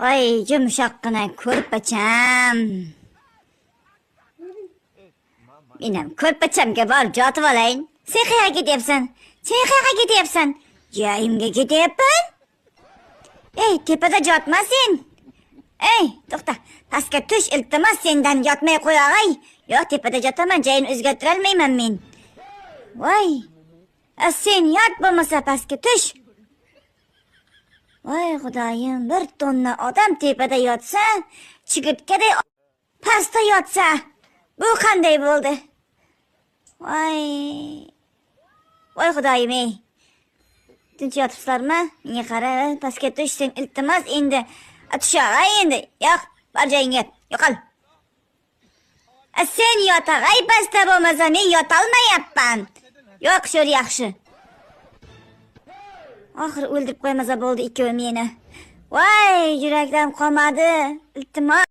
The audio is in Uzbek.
Voy, yumshoqqina ko'rpacham. Men ham ko'rpachamga borib yotib olayin. Sen qayerga ketyapsan? Sen qayerga ketyapsan? Joyimga ketyapman. Ey, tepada yotma sen. Ey, to'xta. Pastga tush, iltimos, sendan yotmay qo'yog'ay. Yo'q, tepada yotaman, joyini o'zgartirolmayman men. Voy. A sen yot bo'lmasa, pastga tush. Voy Xudoyim, 1 tonna odam tepada yotsa, chigirtkaday pastda yotsa, bu qanday bo'ldi? Voy. Voy Xudoyim, ey. Tinch yotibsizlarmi? Menga qara, pastga tush sen, iltimos endi. Tushag'ay endi. Yo'q, bor joyingga. Yo'qol. A sen yotag'ay pastda bo'lmasa, men yotolmayapman. Yo'q, shu yaxshi. Oxiri o'ldirib qo'ymasa bo'ldi ikkovi meni. Voy, yurakdan qolmadi. Iltimos.